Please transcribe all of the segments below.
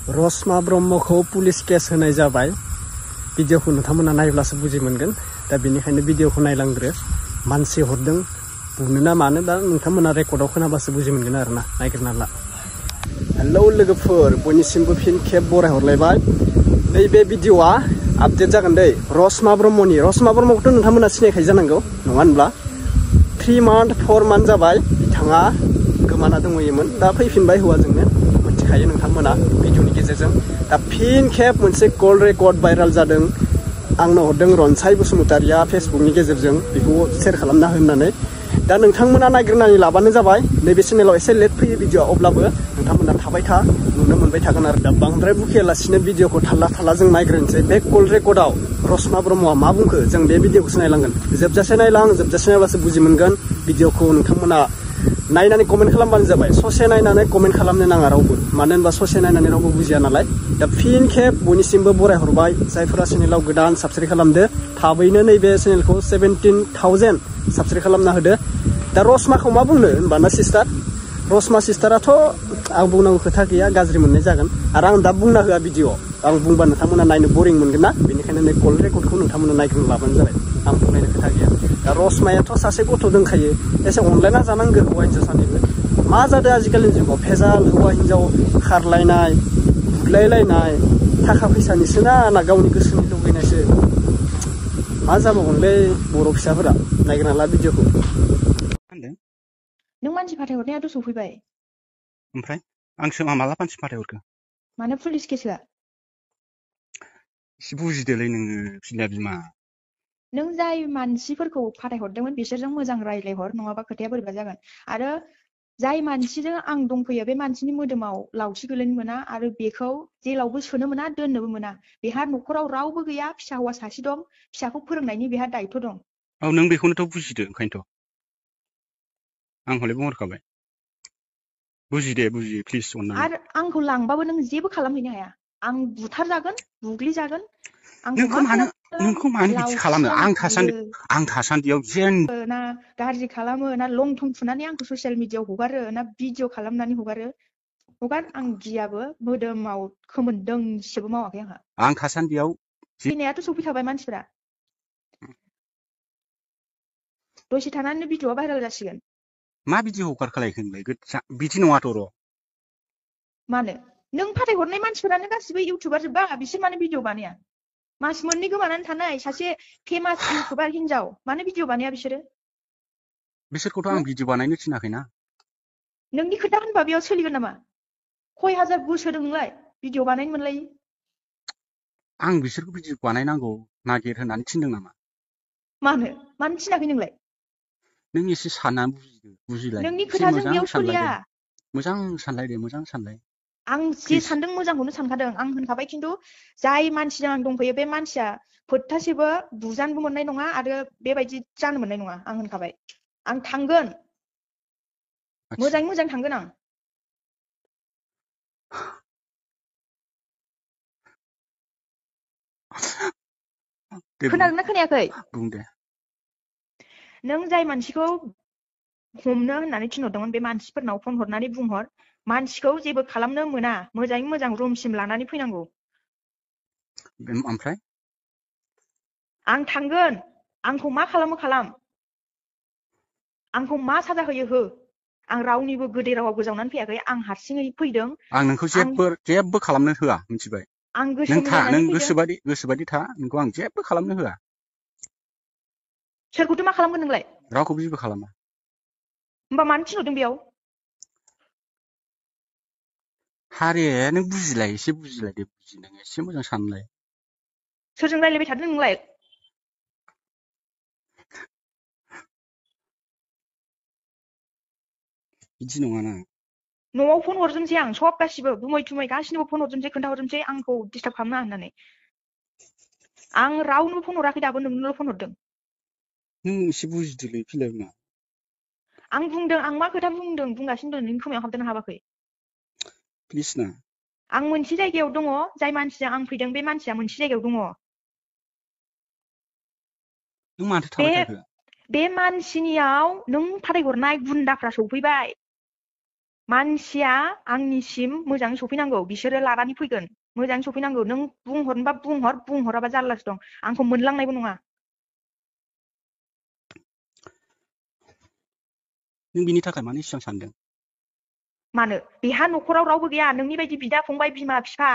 रसमा ब्रह्मखौ police case होनाय जाबाय भिडिअखौ नोंथांमोना नायब्लासो बुजि मोनगोन दा बेनिखायनो भिडिअखौ नायलांग्रो मानसि हरदों बुनो ना मानो दा नोंथांमोना रेकर्डआव खोनाबासो बुजि मोनगोन आरोना नायगिरना ला हेलौ लोगोफोर बयनिसिमबो फिन खेब बराय हरलायबाय नैबे भिडिअआ आपडेट जागोन दै रसमा ब्रह्मखौथ' नोंथांमोना सिनायखायो जानांगौ नङा होनब्ला 3 month 4 month जाबाय बिथाङा गोमाना दंहैयोमोन दा फैफिनबाय हौवाजोंनो मिथिखायो नोंथांमोना भिडिअनि गेजेरजों दा फिन खेब मोनसे कल रेकर्ड भाइराल जादों आंनो हरदों रनसाय बसुमतारिया फेसबुकनि गेजेरजों बेखौ शेयार खालामना होननानै दा नोंथांमोना नायग्रोनानै लाबानो जाबाय नैबे चेनेलाव एसे लेट फैयो भिडिअआ अब्लाबो नोंथांमोना थाबाय था नुनो मोनबाय थागोन आरो दा बांद्राय बुखियालासिनो भिडिअखौ थाल्ला जों नायग्रोनोसै बे कल रेकर्डआव रसमा ब्रह्मआ मा बुंखो जों बे भिडिअखौसो नायलांगोन जोबजासे नायलां जोबजासे नायबासो बुजि मोनगोन भिडिअखौ नोंथांमोना नायनानै कमेन्ट खालामबानो जाबाय ससे नायनानै कमेन्ट खालामनो नाङा रावबो मानो होनबा ससे नायनानै रावबो बुजिया नालाय दा फिन खेब बयनिसिमबो बराय हरबाय जायफोरा चेनेलाव गोदान साबस्क्राइब खालामदो थाबैनो नैबे चेनेलखौ 17,000 साबस्क्राइब खालामना होदो दा रसमाखौ मा बुंनो होनबाना सिस्टार रसमा सिस्टाराथ' आं बुंनांगौ खोथा गैया गाज्रि मोननाय जागोन आरो आं दा बुंना होआ भिडिअ आं बुंबा नोंथांमोना नायनो बरिं मोनगोन ना बेनिखायनो नै कल रेकर्डखौ नोंथांमोना नायग्रोना लाबानो जाबाय आं बुंनायनो खोथा गैया दा रसमायाथ' सासे गथ' दंखायो एसे अनलायना जानांगौ हौवा हिन्जाव सानैबो मा जादों आजिखालिनि जुगाव भेजाल हौवा हिन्जाव खारलायनाय बुलायलायनाय थाखा फैसानिसो ना गावनि गोसोनि लुबैनायसो मा जाबावगोनलै बर' फिसाफोरा नायग्रोना ला भिडिअखौ नों मानसि फाथायहरनायाथ' सफैबाय ओमफ्राय आंसो माला मानसि फाथायहरखो मानो पुलिस केस होआ एसे बुजिदोलै नोङो फिला बिमा नों जाय मानसिफोरखौ फाथायहरदोंमोन बिसोरजों मोजां रायज्लायहर नङाबा खोथाया बोरैबा जागोन आरो जाय मानसिजों आं दंफैयो बे मानसिनि मोदोमाव लावथि गोलैनो मोना आरो बेखौ जेलावबो सोनो मोना दोननोबो मोना बेहा न'खराव रावबो गैया फिसा हौवा सासे दं फिसाखौ फोरोंनायनि बेहा दायथ' दं औ नों बेखौनोथ' बुजिदो ओंखायनोथ' आं हले बुंहरखाबाय बुजि प्लिज अननानै आरो आंखौ लांबाबो नों जेबो खालामहैनो हाया आं बुथारजागोन बुग्लिजागोन आंखौ नोंखौ मा मानो खालाम बिदि खालामनो लावथिजों आं थासान्दियाव जेन ना गाज्रि खालामो ना लं थं थुनानै आंखौ ससियेल मिडियाआव हगारो ना भिडिअ खालामनानै हगार आं गियाबो मोदोमाव खोमोन दोंसेबो मावाखै आंहा आं थासान्दियाव फैनायाथ' सफैखाबाय मानसिफोरा दसे थानानै भिडिअआ भाइरेल जासिगोन मा भिडिअ हगारखालायखो नोंलाय बिदि नङाथ' र' मानो नों फाथायहरनाय मानसिफोरानो गासिबो इउटुबार जोबबा बिसोर मानो भिडिअ बानाया मास मोननै गोमानानै थानाय सासे फेमास इउटुबार हिनजाव मानो भिडिअ बानाया बिसोरखौथ' आं भिडिअ बानायनो थिनाखैना नोंनि खोथा होनबा बेयाव सोलिगोन नामा खय हाजार बोसोर नोंलाय भिडिअ बानायनो मोनलायि आं बिसोरखौ भिडिअ बानायनांगौ नागिर होननानै थिनदों नामा मानो थिनाखै नोंलाय नों एसे साननानै बुजिलाय नोंनि एसे खोथाजों मोजां बेयाव सोलिया सानलायदे मोजां सानलाय आं जे सानदों मोजांखौनो सानखादों आं होनखाबाय खिन्थु जाय मानसिजों आं दंफैयो बे मानसिया फोथासेबो बुजानोबो मोननाय नङा आरो बेबायदि जानो मोननाय नङा आं होनखाबाय आं थांगोन मोजाङै थांगोन आं खोनादोंना खोनायाखै बुं दे नों जाय मानसिखौ हमनो होननानै थिनहरदोंमोन बे मानसिफोरनाव फन हरनानै बुंहर मानसिखौ जेबो खालामनो मोना मोजाङै मोजां रुमसिम लानानै फैनांगौ ओमफ्राय आं थांगोन आंखौ मा खालामो खालाम आंखौ मा साजा होयो हो आं रावनिबो गोदै रावाव गोजावनानै फैयाखै आं हारसिङै फैदों आं नोंखौ जेबो खालामनो होआ मिथिबाय आं गोसो नों मिलायनानै फैदों गोसोबादि था नोंखौ आं जेबो खालामनो होआ सोरखौथो मा खालामगोन नोंलाय रावखौबो जेबो खालामा होमबा मानो थिनहरदों बेयाव हारे नों बुजिलाय एसे बुजिलाय दे नों एसे मोजां सानलाय सोरजों रायलायबाय थादों नोंलाय बिदि नङाना न'आव फन हरजोबसै आं सब गासिबो गुमै थुमै गासिनोबो फन हरजोबसै खोन्थाहरजोबसै आंखौ डिस्टार्ब खालामना होननानै आं रावनोबो फन हराखै दाबो नोंनोल' फन हरदों नों एसे बुजिदोलै फिलाबिमा आं बुंदों आं मा खोथा बुंदों बुंगासिनो दं नोंनि खोमायाव हाबदोंना हाबाखै प्लिज ना आं मोनसे जायगायाव दङ जाय मानसिजों आं फैदों बे मानसिया मोनसे जायगायाव दङ नों माथो थाबाय थाखो बे मानसिनियाव नों फाथायहरनाय गुन्दाफ्रा सौफैबाय मानसिया आंनिसिम मोजाङै सफैनांगौ बिसोरो लानानै फैगोन मोजाङै सफैनांगौ नों बुंहरनोबा बुंहराबा जारलासो दं आंखौ मोनलांनायबो नङा नों बिनि थाखाय मानो इसेबां सानदों मानो बेहा न'खराव रावबो गैया नोंनि बायदि बिदा फंबाय बिमा बिफा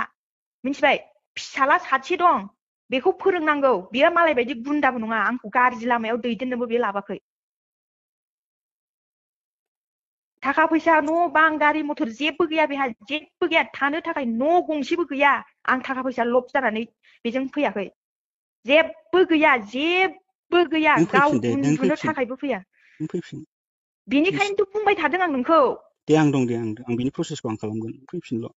मिथिबाय फिसाला सासे दं बेखौ फोरोंनांगौ बियो मालाय बायदि गुन्दाबो नङा आंखौ गाज्रि लामायाव दैदेननोबो बे लाबाखै थाखा फैसा न' बां गारि मथर जेबो गैया बेहा जेबो गैया थानो थाखाय न' गंसेबो गैया आं थाखा फैसा लब जानानै बेजों फैयाखै जेबो गैया नों गाव फैफिन दे नों उन्दुनो फैफिन थाखायबो फैया नों फैफिन बिनिखायनोथ' बुंबाय थादों आं नोंखौ दे आं दं आं बिनि प्रसेसखौ आं खालामगोन फैफिनल'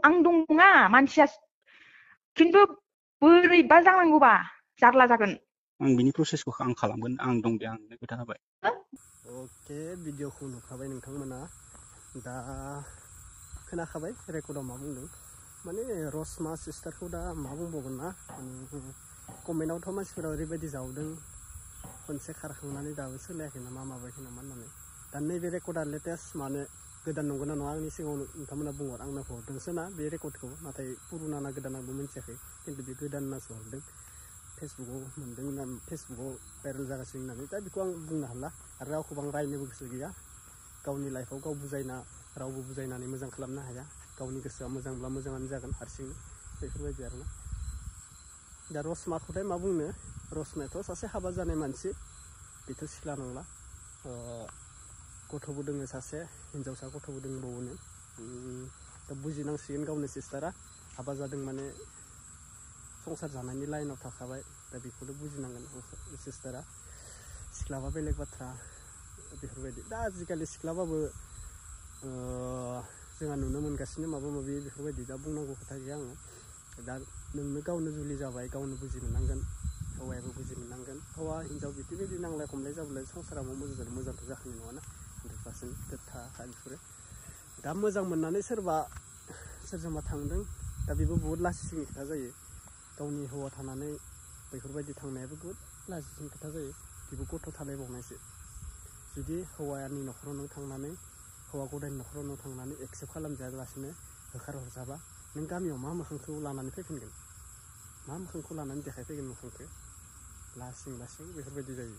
आं दं नङा मानसिया खिन्थु बोरैबा जानांगौबा जारला जागोन आं बिनि प्रसेसखौ आं खालामगोन आं दं दे आं खोथा होबाय अके भिडिअखौ नुखाबाय नोंथांमोना दा खोनाखाबाय रेकर्डआव मा बुंदों माने रसमा सिस्टारखौ दा मा बुंबावगोन ना कमेन्टआवथ' मानसिफोरा ओरैबायदि जावदों खनसे खारखांनानै दाबो सोलायाखै नामा माबायाखै नामा होननानै दा नैबे रेकर्डआ लेटेस्ट माने गोदान नंगौना नङा आंनि सिगाङाव नोंथांमोना बुंहर आंनो हरदोंसो ना बे रेकर्डखौ नाथाय पुरुना ना गोदान आंबो मिथियाखै खिन्थु बे गोदान होननासो हरदों फेसबुकाव मोन्दों होनना फेसबुकाव भाइरेल जागासिनो होननानै दा बेखौ आं बुंनो हाला आरो रावखौबो आं रायनोबो गोसो गैया गावनि लाइफआव गाव बुजायना रावबो बुजायनानै मोजां खालामनो हाया गावनि गोसोआ मोजांब्ला मोजाङानो जागोन हारसिंनो बेफोरबायदि आरोना दा रसमाखौथाय मा बुंनो रसमायाथ' सासे हाबा जानाय मानसि बेथ' सिख्ला नंला गथ'बो दोङो सासे हिन्जावसा गथ'बो दंबावोनो दा बुजिनांसिगोन गावनि सिस्टारा हाबा जादों माने संसार जानायनि लाइनाव थाखाबाय दा बेखौनो बुजिनांगोन सिस्टारा सिख्लाबा बेलेग बाथ्रा बेफोरबायदि दा आजिखालि सिख्लाबाबो जोंहा नुनो मोनगासिनो माबा माबि बेफोरबायदि दा बुंनांगौ खोथा गैया आङो दा नोंनो गावनो जुलि जाबाय गावनो बुजि मोननांगोन हौवायाबो बुजि मोननांगोन हौवा हिन्जाव बिदि नांलाय खमलाय जाब्ला संसाराबो मोजांथ' जाखानाय नङाना 100% खोथा बेफोरो दा मोजां मोननानै सोरजोंबा थांदों दा बेबो बुहुत लासिंनि खोथा जायो गावनि हौवा थानानै बेफोरबायदि थांनायाबो बुहुत लाजिथावनि खोथा जायो बेबो गथ' थालायबावनायसो जुदि हौवानि न'खराव नों थांनानै हौवा गदायनि न'खराव नों थांनानै एक्सेप्ट खालामजायालासिनो होखारहरजाबा नों गामियाव मा मोखांखौ लानानै फैफिनगोन मा मोखांखौ लानानै देखायफैगोन मोखांखौ लासिं बेफोरबायदि जायो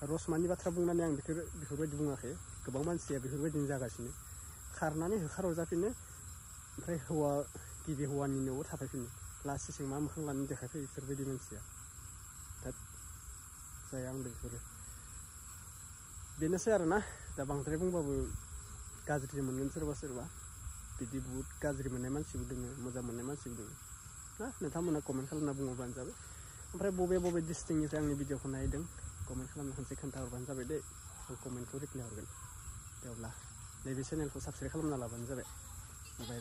रसमानि बाथ्रा बुंनानै आं बेफोरबायदि बुङाखै गोबां मानसिया बेफोरबायदिनो जागासिनो खारनानै होखारहरजाफिनो ओमफ्राय गिबि हौवानि न'आव थाफैफिनो लासिं मा मोखां लानानै देखायफैयो बेफोरबायदि मानसिया दा जाया आंबो बेफोरो बेनोसै आरोना दा बांद्राय बुंबाबो गाज्रि मोनगोन सोरबा बिदि बुहुत गाज्रि मोननाय मानसिबो दोङो मोजां मोननाय मानसिबो दोङो ना नोंथांमोना कमेन्ट खालामना बुङोब्लानो जाबाय ओमफ्राय बबे डिस्ट्रिक्टनिफ्राय आंनि भिडिअखौ नायदों कमेन्ट खालामना खनसे खोन्थाहरबानो जाबाय दे आं कमेन्टखौ रिप्लाय हरगोन दे अब्ला नैबे चेनेलखौ साबस्क्राइब खालामना लाबानो जाबाय बाय